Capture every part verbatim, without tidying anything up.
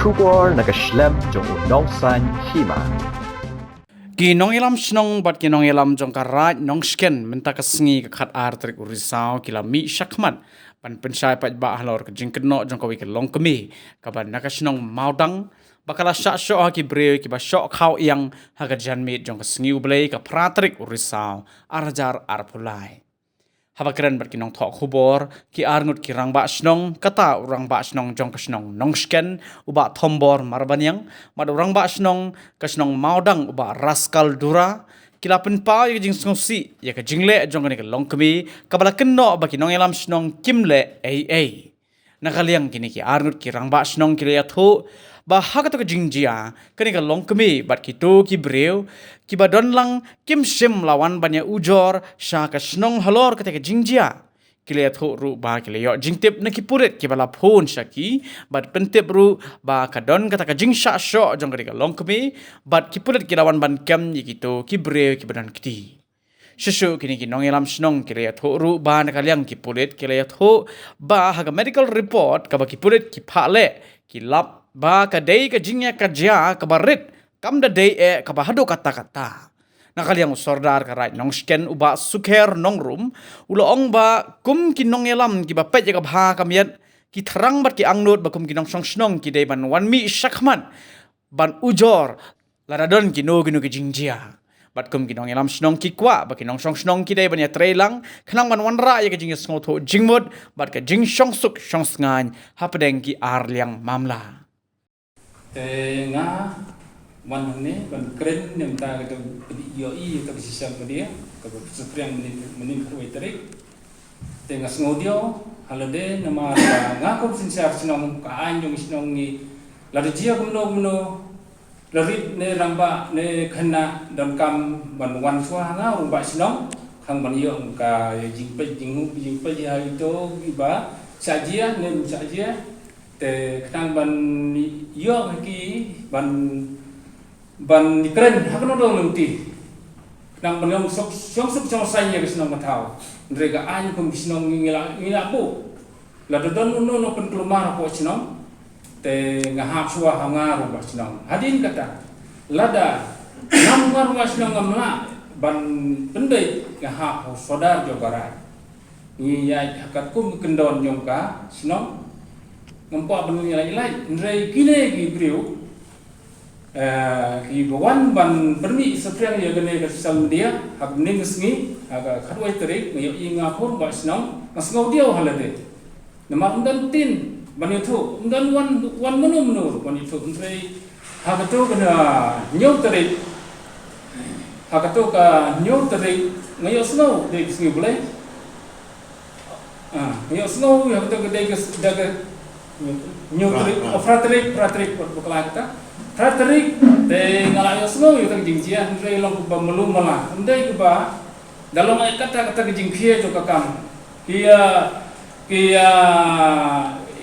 Khubor na ka shlem jong u nongsan hima. Ki nongïalam shnong bad ki nongïalam jong ka Raid Nongshken mynta ka sngi ka khat ar tarik u Risaw ki la mih shakhmat ban pynshai paidbah halor ka jingkynnoh jong kawei ka longkmie kaba na ka shnong Mawdang ba ka la shah shoh ha ki briew kiba shoh khaw ïang ha ka janmiet jong ka sngi U Blei ka phra tarik u Risaw ar hajar arphew lai. Haba kren bad ki nongthoh khubor ki arngut ki rangbah shnong, kata u rangbah shnong jong ka shnong Nongshken u Bah Thombor Marbaniang bad u rangbah shnong ka shnong Mawdang u Bah Raskal Dura, ki la pynpaw ïa ka jingsngewsih ïa ka jingleh jong kane ka longkmie kaba la kynnoh ba ki nongïalam shnong kim leh ei ei. Na ka liang kine ki arngut ki rangbah shnong ki la ïathuh ba ha kato ka jingjia kane ka longkmie bad kito ki briew kiba don lang kim shym la wan ban ïa ujor sha ka shnong halor kata ka jingjia. Ki la ïathuh ruh ba ki la ïoh jingtip na ki pulit kiba la phone sha ki bad pyntip ruh ba ka don kata ka jingshah shoh jong kane ka longkmie bad ki pulit ki la wan ban kem ïa kito ki briew kiba don kti. Shuh shuh kine ki nongïalam shnong ki la ïathuh ruh ba na ka liang ki pulit ki la ïathuh ba ha ka medical report kaba ki pulit ki phah leh ki lap ba ka dei ka jingïakajia kaba rit, kam da dei eh kaba haduh katta katta. Na ka liang u Sordar ka Raid Nongshken u Bah Sukher Nongrum u la ong ba kum ki nongïalam kiba peit ïa ka bha ka miat ki thrang bad ki angnud ba kum ki nongshong shnong ki dei ban wan mih shakhmat ban ujor lada don kino kino ki jingjia. Bad kum ki nongïalam shnong ki kwah ba ki nongshong shnong ki dei ban ïatreilang khnang ban wanrah ïa ka jingïasngewthuh jingmut bad ka jingshong suk shong sngaiñ hapdeng ki ar liang mamla. Te nga wan hangne ban kren ne mynta ka ïohi ïa ka social media kaba shu spriang mynnin mynnin khatwei tarik. Te nga sngewdiaw ha lade namar ba nga kum synshar shnong, ka aiñ jong shnong ngi lada jia kumno kumno, la rit ne rangbah ne khynnah donkam ban wan shuwa ha nga u rangbah shnong khnang ban ïoh ka jingpeit jinghu jingpeit ha ito kiba shah jia ne ym shah jia. Te khnang ban ïoh ha ki ban ban kren ha kano kano lynti khnang ban ïoh suk shong suk shong saiñ ïa ka shnong ka thaw. Hynrei ka aiñ kum ki shnong ngi la ngi la buh. Lada don uno uno pynkulmar hapoh shnong te nga hap shuwa ha nga ruh ba shnong. Hadien kata lada ngam nga ruh ba shnong ngam lah ban pynbeit nga hap ha u sordar jong ka raid. Ngi ïaid ha katkum ka kyndon jong ka shnong. Ngam kwah ban ïaid ïaid hynrei kine ki briew eh, kiba wan ban pynmih saphriang ïa kane ka social media ha ka mynnin ka sngi ha ka khatwei tarik nga ïohi nga khun ba shnong nga sngewdiaw ha lade. Namar ym don ktien ban ïathuh, ym don wan wan mano mano ban ïathuh hynrei ha kato ka hynñiew tarik ha kato ka hynñiew tarik nga ïohsngew dei ka sngi Blei. Ah, ïohsngew ïa kata ka dei ka da ka hynñiew tarik, oh, phra tarik, phra tarik, wat bakla kata. Phra tarik te nga la ïohsngew ïa kata ka jingjia hynrei long ba malu mala. Ym dei ba da long ïa kata kata ka jingkhia jong ka kam. Ki ïa ki ïa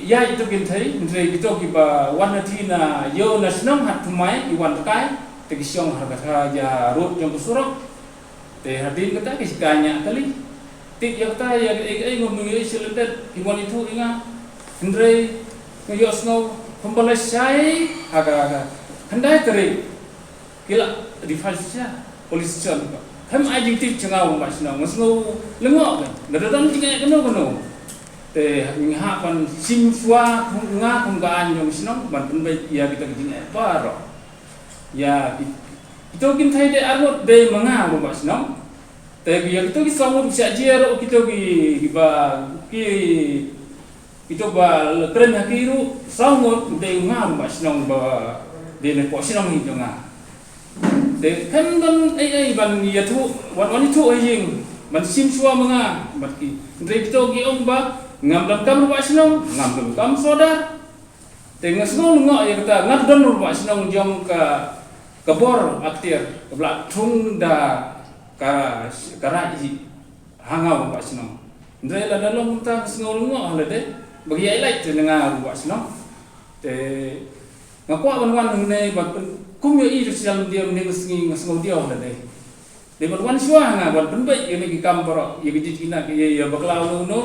ïa itu ki kynthei hynrei kito kiba wan na thie na ïew na shnong ha thymmai ki wan tkai te ki shong ha kata ïa rud jong ka surok. Te hadien kata ki shika ñiah kali. Tip ïa kata ïa kaei kaei ngam ïohi sha lyndet ki wan ithuh ïa nga. Hynrei nga ïohsngew kumba lashai ha ka ha ka khyndai tarik. Ki la defile sha police station ka. Khlem ai jingtip sha nga u rangbah shnong nga sngew lyngngoh ka. Lada don jingeh kano kano. Te nga hap ban shim shuwa kum nga kum ka aiñ jong shnong ban pynbeit ïa kita ki jingeh baroh. Ïa ki Kito ki kynthei te arngut dei ma nga u rangbah shnong. Te ïa kito ki saw ngut ki shah jia ruh kito ki kiba ki kito ba la kren ha ki ruh saw ngut dei ma nga u rangbah shnong ba dei na poh shnong hi jong nga. Te khlem don ei ei ban ïathuh wan wan ïathuh ha ïing ban shim shuwa ma nga bad ki. Hynrei kito ki ong ba ngam donkam rangbah shnong, ngam donkam sordar. Te nga sngew lyngngoh ïa kata, nga don u rangbah shnong jong ka ka bor aktiar kaba la thung da ka ka raid hi ha nga u rangbah shnong. Hynrei lada long kumta nga sngew lyngngoh ha lade ba ki ïaid lait te na nga u rangbah shnong. Te nga kwah ban wan hangne ba kum ïohi da social media mynne ka sngi nga sngew diaw ha lade. Dei ban wan shuwa ha nga ban pynbeit ïa kine ki kam baroh, ïa ka jingkina, ïa ïa bakla uno uno.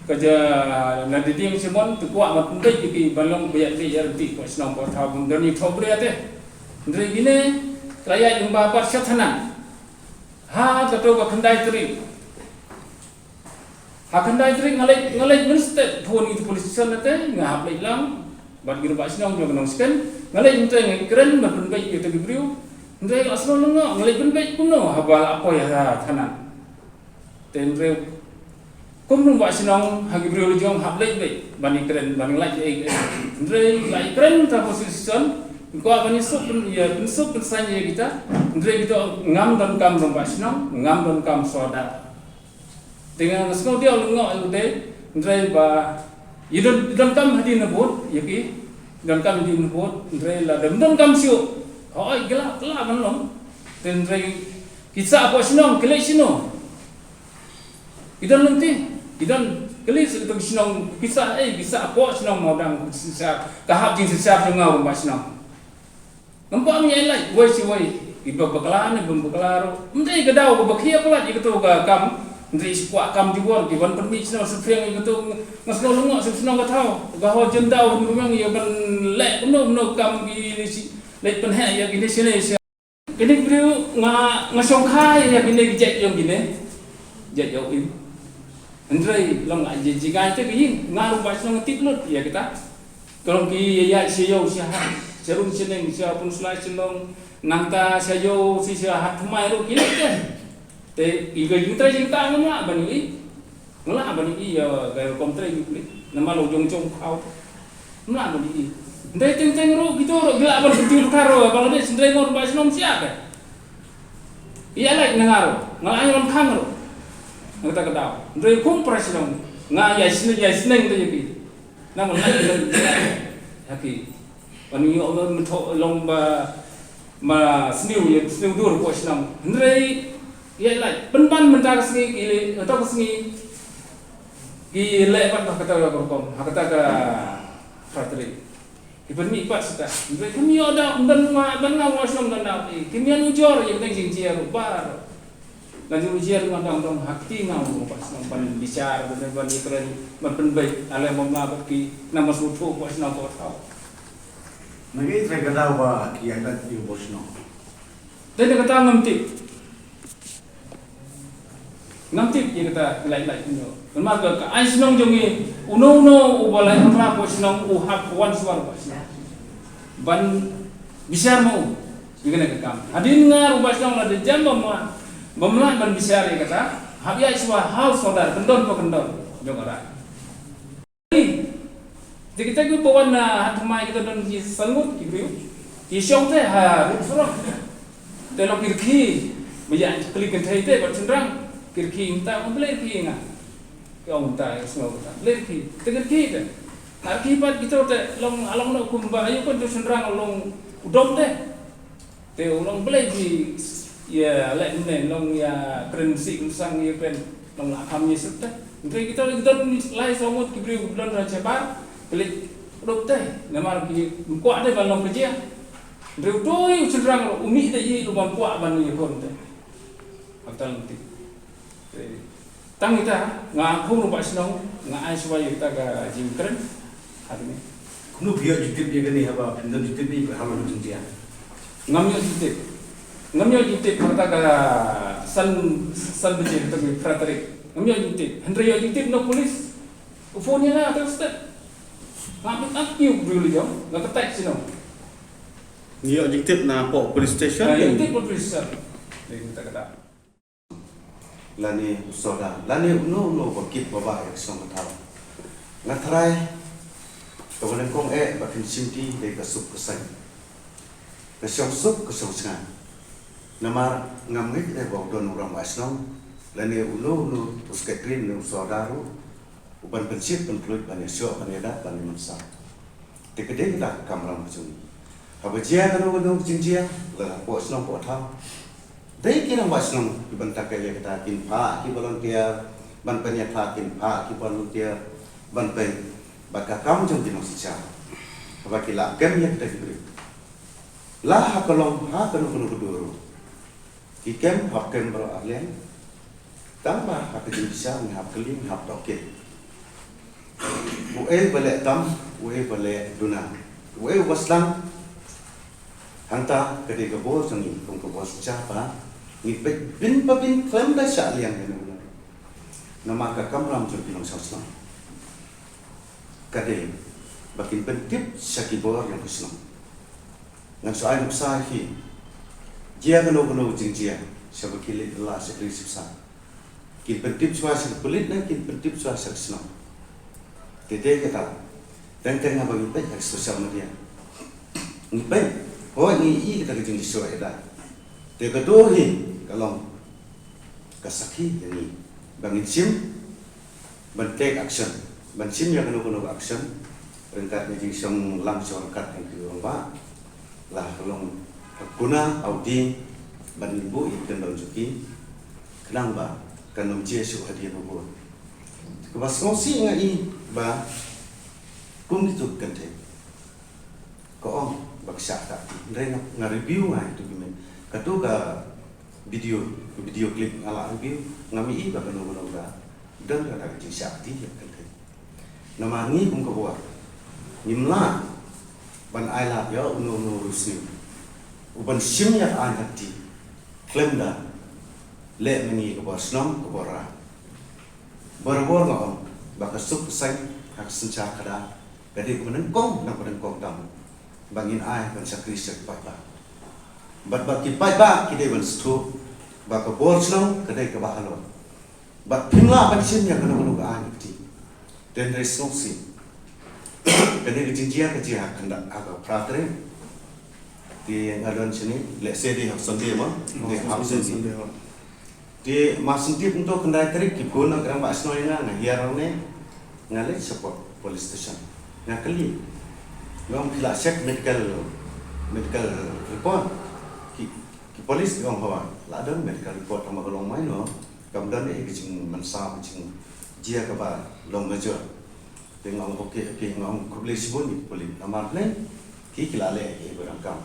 Ka ja na diding Simon tu kwah mat pynbeit ïa ki ban long ba ïa ki ïa reti kwah shnong kwah thaw bun don i thoh bria te. Hynrei kine ka la ïa jong ba pat sha thanan. Ha ka to ka khyndai tarik. Ha khyndai tarik nga leit nga leit mynstep phone i police station te nga hap leit lang. Bad ki rangbah shnong jong ka Nongskren nga leit mynta nga kren ban pynbeit ïa ki briew. Hynrei la shnong nga leit pynbeit kumno haba la poi ha thanan. Te hynrei kum rangbah shnong ha ki briew la jong hap leit beit ban ïakren ban lait ei ei. Hynrei la ïakren ta ko shisha. Ko ban ïasuk pyn ïa pynsuk pynsan ïa kita. Hynrei kita ngam donkam rangbah shnong, ngam donkam sordar. Te nga sngew diaw lyngngoh ïa u te. Hynrei ba ïa don donkam hadien na vote ïa ki. Donkam hadien na vote hynrei la dem donkam shuh. Hoi gla gla ban long. Te hynrei ki sah ko shnong ki leit shino. Ki don lynti, ki don kali sa kito ki shnong, ki sah ei, ki sah hapoh shnong Mawdang, ki sah ka hap jingshisha jong nga u rangbah shnong. Nampak ngi ai lait wei shi wei, ki ba bakla ne bym bakla ruh. Ym dei ka daw kaba khia palat ïa kito ka kam. Ym dei shi kwah kam jubor ki ban pynmih shnong Supreme ïa kito. Nga sngew lyngngoh sha shnong ka thaw ka ho jen daw hynrei ïa ban leh kumno kumno kam ki leit pynheh ïa ki ne shi ne shi. Kine ki briew nga nga shongkha ïa kine ki jait jong kine. Jait jong im. Hynrei long nga jingïeit te ka ïing nga ruh ba shnong tip lut ïa kita. Ka long ki ïa ïa sha ïew sha ha sha rum sha neng sha pun sla sha long nangta sha ïew sha sha ha thymmai ruh ki leit te. Te i ka jingtrei jingtang ngam lah ban ïohi. Ngam lah ban ïohi ïa ka rukom trei ïa u pulit. Namar u jong jong khaw. Ngam lah ban ïohi. Hynrei teng teng ruh kito ruh ki lah ban kyntiew dkhar ruh Bangladesh hynrei ngon ba shnong siat ka. Ïa lait na nga ruh. Nga lah ïa ban khang ruh. Nga kata ka daw. Hynrei kum para shnong nga ïa sneng ïa sneng te ïa ki. Namar nga ïa ki. Ban ïoh mynthoh long ba ma sniew ïa sniew dur ko shnong. Hynrei ïa lait pynban mynta ka sngi ki leh mynta ka sngi ki leh pat ha kata ka rukom ha kata ka fratri. Ki pynmih pat sita. Hynrei kim ïoh da ban ma ban nga wa shnong da na ki kim ïoh ujor ïa dang jing jia ruh bar. Nga ju jia ruh dang dang ha kti nga ruh pat shnong ban bichar ban ban ïa kren ban pynbeit ale mam la bad ki na ma su thu ko shnong ko thaw. Ngi trei ka daw ba ki ïa dat ïa u bos no. Te da kata ngam tip. Ngam tip ïa kata ki lait lait kumno. Namar ka ka ai shnong jong ngi uno uno u ba lai ym ra ko shnong u hap wan suar ko shnong. Ban bishar mo u ïa kane ka kam. Hadien nga ruh ba shnong la da jam ba ma ba mlak ban bishar ïa kata. Hap ïa shuwa hal sordar kyndon ko kyndon jong ara. Te kita ki ba wan na ha thymmai kita don ki sangut ki briew. Ki shong te ha rud surok. Te long ki rkhie ba ïa kli kynthei te bad shynrang. Ki rkhie mynta ong balei rkhie nga. Ki ong mynta ïa sngew mynta balei rkhie. Te ki rkhie te. Ha rkhie pat kita te long along no kum ba ayu kon tu shynrang long u dom te. Te u long balei phi ïa leh mynne long ïa kren si kren sang ïa kren long la kham ïa suk te. Hynrei kita ki don lai sawmut ki briew ki don ra chebar klik duk te. Namar ki kwah te ban long ka jia. Hynrei u doi u shynrang u mih te ïa u ban kwah ban ïa kon te. Hangta lynti. Tang ita nga khum ruh ba shnong nga ai shuwa ïa ita ka jingkren. Hadini. Kumno phi ïoh jingtip ïa kane haba phim don jingtip ïa ka halor ka jingjia. Ngam ïoh jingtip. Ngam ïoh jingtip kata ka san san baje kata ka phra tarik. Ngam ïoh jingtip. Hynrei ïoh jingtip na police. U phone ïa nga kata ka step. Ngam ïoh jingtip na police station. Ïoh jingtip na police station. Ïoh jingtip na police station. Dei kata kata. Lane u soda lane uno uno ba kit ba ba ïa ka shnong ka thaw. Nga tharai ka ba nyngkong eh ba kin shim ti dei ka suk ka seng, ka shong suk ka shong shnga. Namar ngam ngeit eh ba u don u rangbah shnong lane uno uno u secretary ne u soda ruh u ban pynshit pynpluit ban ïa shoh ban ïa dap ban ïa mynsaw. Te ka dei ka kamram ka jong ngi. Haba jia kano kano ka jingjia la ka poh shnong poh thaw. Dei ki rangbah shnong ki ban tangkei ïa kata kin phah ki volunteer ban pynïaphah kin phah ki volunteer ban pyn bad ka kam jong ki nongsynshar. Haba ki la kem ïa kata ki briew la ha ka long ha kano kano ka dur ruh. Ki kem hap kem baroh arliang. Tang ba ha ka jingbishar ngi hap kylli ngi hap tohkit. Uei ba leh tam, uei ba leh duna, uei uba sdang. Hangta ka dei ka bor jong ngi kum ka bor synshar ba ngi peit bynta bynta khlem da shah liang ïa uno uno. Namar ka kamram jong ki nongshong shnong ka dei ba kin pyntip sha ki bor jong ka shnong. Ngan sa ai nuksa ïa ki, jia kano kano jingjia, sha ba ki leit la sha ki sipsa, kin pyntip shuwa sha ki pulit ne kin pyntip shuwa sha ki shnong. Te te kata, teng teng haba ngi peit ha social media, ngi peit, hooid ngi i kata ka jingshoh ïa da. Te kato hi ka long ka sakhi ïa ngi ba ngin shim ban take action, ban shim ïa kano kano ka action ryngkat ïa ka jingshong lang shong ryngkat ïa ki rangbah, la ka long ha kuna ha u dieng, ban ngin buh ïa ki kyndon jong ki khnang ba kan ym jia shuh hadien ba bun. Kaba sngewsih nga i ba kum kito ki kynthei, ka ong ba ka shah ka kti. Hynrei nga, nga review nga ïa kito ki mei. Kato ka video, ka video clip nga la review, ngam i ba kano kano ka don kata ka jingshah kti ïa ka kynthei. Namar ngi kum ka bor ngim lah ban ai lad ïa uno uno u riewsniew uban shim ïa ka aiñ ka kti khlem da leh ma ngi ka bor shnong ka bor rai. Barabor nga ong ba ka suk ka saiñ ha ka synshar khadar ka dei kaba nyngkong, na kaba nyngkong tam ba ngin ai ban shakri sha ki paidbah. Bad ba ki paidbah ki dei ban sngewthuh ba ka bor shnong ka dei kaba halor. Bad phim lah ban shim ïa kano kano ka aiñ ka kti. Te hynrei sngewsih, kane ka jingjia ka jia ha ka khyndai, ha ka phra tarik. Te nga don shane, lehse dei ha Sunday mo, dei ha Sunday. Te mar shen tip kumto khyndai tarik ki phone na ka rangbah shnong ïa nga, nga hiar hangne, nga leit sha po-, police station. Nga kylli, nga ong phi la check medical, medical report? Ki, ki police ki ong hawa, la don medical report, tangba ka long minor, kam don ei ka jingmynsaw, ka jingjia kaba long major. Te nga ong okay, okay, nga ong khublei shibun ïa ki pulit. Namar balei? Ki, ki la leh ïa kiei ba donkam.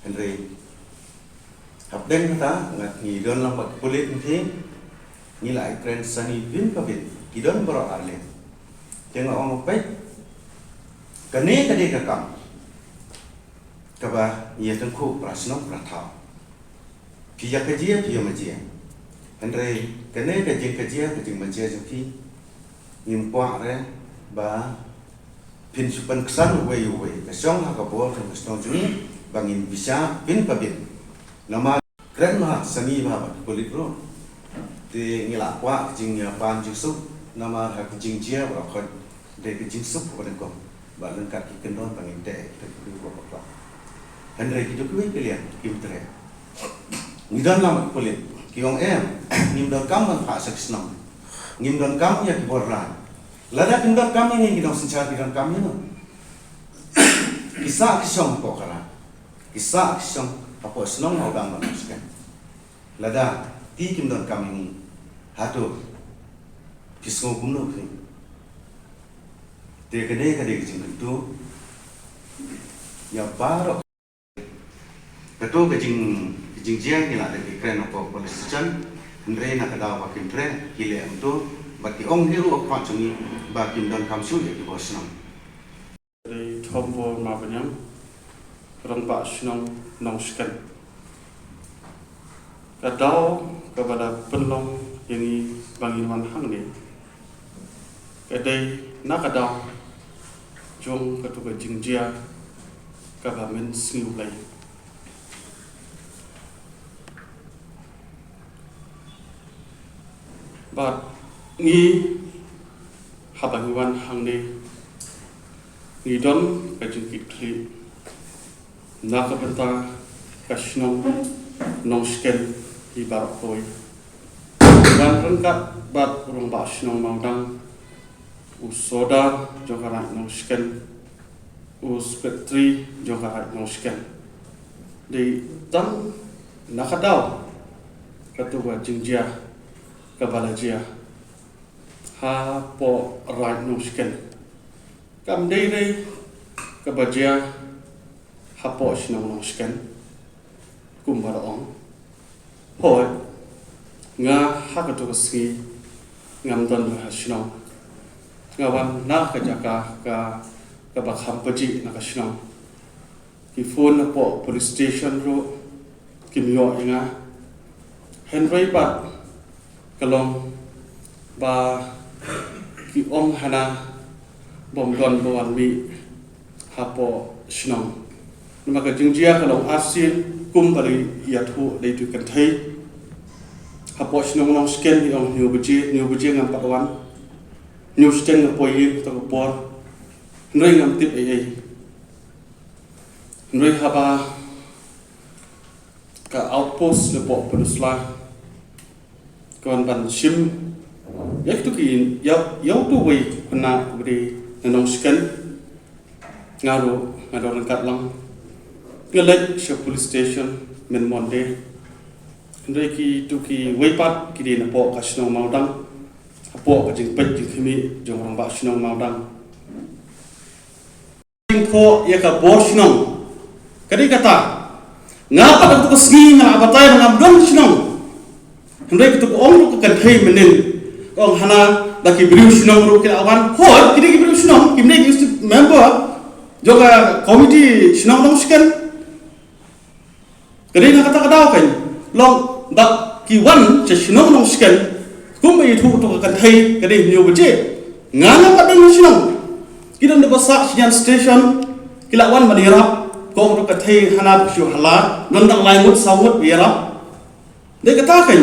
Hynrei hapdeng kata, nga, ngi don lang bad ki pulit, ngi, ngi la ïakren sani bynta bynta. Ki don baroh ar lane. Te nga ong peit, kane ka dei ka kam kaba ngi ïa tyngkhuh para shnong para thaw. Phi ïa ka jia, phi ïa ma jia. Hynrei kane ka jing ka jia, ka jing ma jia jong phi, ngim kwah re ba phin shu pynksan uwei uwei. Ka shong ha ka bor jong ka shnong jong ngi ba ngin bishar bynta bynta. Namar kren bha, sani bha bad ki pulit ruh. Te ngi la kwah ka jingïapan jingsuk, namar ha ka jingjia baroh khoit dei ka jingsuk kaba nyngkong. Bad ryngkat ki kyndon ba ngin teh ïa kita ki briew ba bakla. Hynrei kito kiwei ki liang kim treh. Ngi don lang bad ki pulit, ki ong em, ngim donkam ban phah sha ki shnong. Ngim donkam ïa ki bor rai. Lada kim donkam ïa ngi ki nongsynshar ki donkam ïano? Ki sah ki shong hapoh ka rai. Ki sah ki shong hapoh shnong, ha u dang ba nongshken. Lada ki kim donkam ïa ngi, hato phi sngew kumno phi? Te kane ka dei ka jingkyntu ïa baroh. Kato ka jing, ka jingjia ngi la dep ïakren hapoh police station. Hynrei na ka daw ba kim treh, ki leh kumto bad ki ong hi ruh ha khmat jong ngi ba kim donkam shuh ïa ki bor shnong. Dei Thombor Marbaniang, rangbah shnong Nongshken. Ka daw kaba da pynlong ïa ngi ba ngin wan hangne ka dei na ka daw jong kato ka jingjia kaba mynsngi U Blei. Bad ngi, haba ngi wan hangne, ngi don ka jingkitkhlieh na ka bynta ka shnong Nongshken hi baroh kawei. Ngan ryngkat bad u rangbah shnong Mawdang, u sordar jong ka Raid Nongshken, u secretary jong ka Raid Nongshken. Dei tang na ka daw kato ka jingjia kaba la jia hapoh Raid Nongshken. Kam dei re kaba jia hapoh shnong Nongshken kumba la ong. Hooid, nga ha kato ka sngi ngam don ha shnong. Nga wan na ka jaka ka, kaba kham pajih na ka shnong. Ki phone hapoh police station ruh kim ïoh ïa nga. Hynrei pat ka long ba ki ong hana bym don ba wan mih hapoh shnong. Namar ka jingjia ka long arsien, kumba la ïathuh da itu i kynthei. Hapoh shnong Nongshken i ong hynñiew baje, hynñiew baje ngam pat wan. Hynñiew shiteng nga poi ïing ha kato ka por. Hynrei ngam tip ei ei. Hynrei haba ka outpost napoh Pynursla ka wan ban shim ïa kito ki, ïa, ïa uto uwei u khynnah uba dei na Nongshken. Nga ruh nga dang ryngkat lang. Nga leit sha police station mynta Monday. Hynrei kito kiwei pat ki dei napoh ka shnong Mawdang, hapoh ka jingpeit jingkhmih jong u rangbah shnong Mawdang. Jingphoh ïa ka bor shnong. Ka dei kata, nga pat ha kato ka sngi nga la batai ba ngam don shnong. Hynrei kato ka ong ruh ka kynthei mynnin, ka ong hana ba ki briew shnong ruh ki la wan. Hooid, ki dei ki briew shnong, kim dei ki member jong ka komiti shnong Nongshken. Ka dei na kata ka daw kan long ba ki wan sha shnong Nongshken, kumba ïathuh to ka kynthei, ka dei hynñiew baje. Nga ngam pat don shnong. Ki don da ba sah sha ïing station, ki la wan ban ïarap. Ka ong to ka kynthei hana ba shu hala, don tang lai ngut saw ngut ba ïarap. Dei kata kan.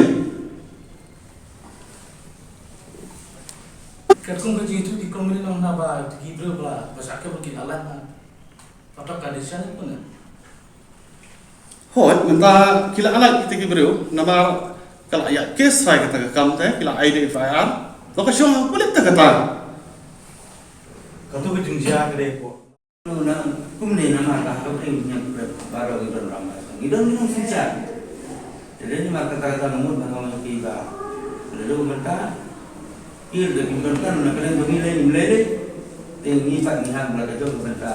Katkum ka jingïathuh ki kumne nong na ba ki briew ba la ba shah ka ba ki la lan ha. Patok ka dei shan pun. Hooid, mynta ki la anak kita ki briew, namar ka la ïa case rai kata ka kam te, ki la ai da F I R. Lo ka shong ha pulit ta kata. Katu ka jingjia ka dei ko. Na kumne namar ka ha ka pring nya ka baroh ki don ramai. Ngi don ngi don sincha. Jadi namar kata kata ngut na kama ki ba. Lalu mynta Kir da ki bynta na ka liang ba ngi leh ngim leh leh. Te ngi pat ngi hap la ka jong ka bynta.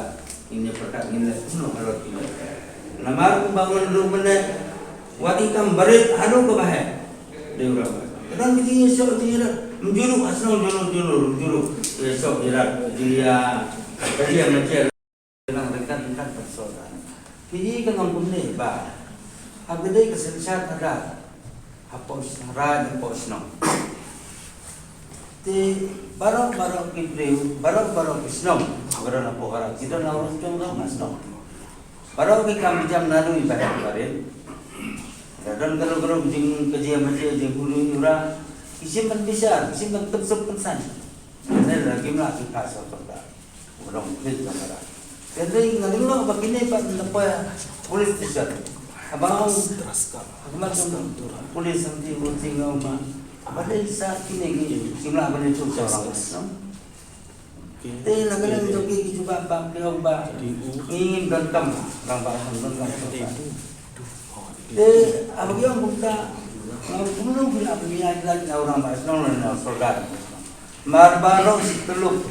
Ngin ïa pyrkhat ngin leh kumno halor ki leh. Namar kumba ngan ruh mynne. Wat i kam barit haduh ka baheh. Dei u ram. Ka dang ki jingïasoh jingïarap. Mjulu asnong julu julu mjulu. Ïasoh ïarap jingïa. Ka jingïa ngajar. Nang ryngkat ryngkat ka sor. Ki i ka nong kumne ba ha ka dei ka synshar ka da hapoh shnong, hapoh shnong. Te baroh baroh ki briew, baroh baroh ki shnong, baroh na pohara ki don na urus jong rong shnong. Baroh ki kam jam na lui ba ha barin. Da don ka rong ka rong jing ka jia ma jia jing hulu ura. Ki sim ban bishar, ki sim ban pynsuk pynsan. Nel lagi mla ki ka sa ka. Urang pulit ka mara. Kene ngalin lo ba kine ba na pa police station. Abang hak mat police samti uting ma. Ba dei sa kine ngi simla ba dei tu sa orang. Te na kene ngi joki ki juga ba ki ong ba. Ngi ngim donkam orang ba hang donkam. Te abang ki ong buka. Ngam kumno bila bini aja na orang ba nong na soldat. Mar baroh shi tyllup,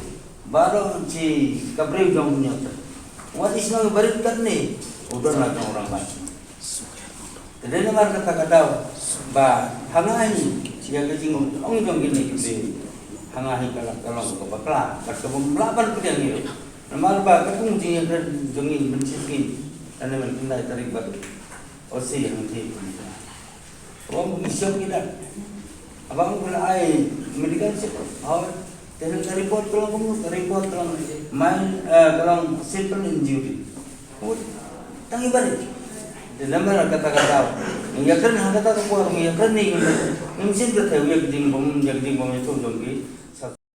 baroh shi ka briew jong u ñiuh. Wat i shnong barit katne, u don la jong u rangbah. Te dei namar kata ka daw, ba ha nga hi, ïa ka jingong jong kine ki briew. Ha nga hi ka la ka long ka bakla, bad ka bym lah ban pdiang ïa. Namar ba ka kung jingïakren jong ngi mynshisngi. Tang ban khyndai tarik bad O C hangtei. Ong ki shop ki dak. Haba ong ki la ai medical check up. Hooid. Te ka report ka long kumno, ka report ka long mild, eh, ka long simple injury. Hooid. Tang i barit. Te namar kata ka daw. Ngi ïakren ha kata ka por, ngi ïakren ne, ngi sngewthuh ïa ka jingbym, ïa ka jingbym ïathuh jong ki.